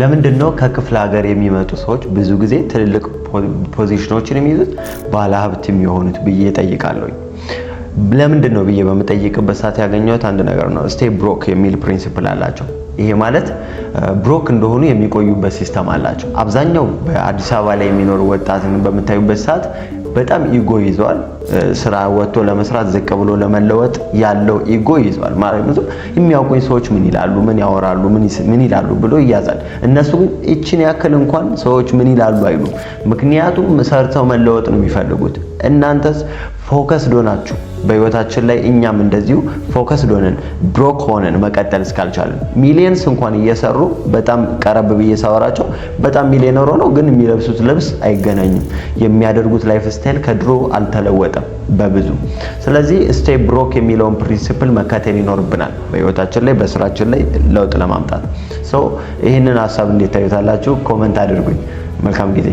ለምንድን ነው ከክፍለ ሀገር የሚመጡ ሰዎች ብዙ ጊዜ ትልልቅ position ኦችን የሚይዙት፣ ባለሀብት የሚሆኑት ብዬ እጠይቃለሁኝ። ለምንድን ነው ብዬ በምጠይቅበት ሰዓት ያገኘሁት አንድ ነገር ነው። Stay broke የሚል principle አላቸው። ይሄ ማለት broke እንደሆኑ የሚቆዩበት system አላቸው። አብዛኛው በአዲስ አበባ ላይ የሚኖሩ ወጣትን በምታዩበት ሰዓት በጣም ego ይዘዋል። ስራ ወጥቶ ለመስራት፣ ዝቅ ብሎ ለመለወጥ ያለው ego ይዘዋል። ማለት ነው የሚያውቁኝ ሰዎች ምን ይላሉ፣ ምን ያወራሉ፣ ምን ይላሉ ብሎ ይያዛል። እነሱ ግን ይችን ያክል እንኳን ሰዎች ምን ይላሉ አይሉ። ምክንያቱም ሰርተው መለወጥ ነው የሚፈልጉት። እናንተስ focus ሆናችሁ በህይወታችን ላይ እኛም እንደዚሁ focus ሆነን broke ሆነን መቀጠል እስካልቻለን፣ millions እንኳን እየሰሩ፣ በጣም ቀረብ ብዬ ሳወራቸው በጣም ሚሊዮነር ሆነው ግን የሚለብሱት ልብስ አይገናኝም። የሚያደርጉት lifestyle ከድሮ አልተለወጠም በብዙ። ስለዚህ stay broke የሚለውን principle መከተል ይኖርብናል በህይወታችን ላይ፣ በስራችን ላይ ለውጥ ለማምጣት። So ይህንን ሀሳብ እንዴት ታዩታላችሁ? Comment አድርጉኝ። መልካም ጊዜ።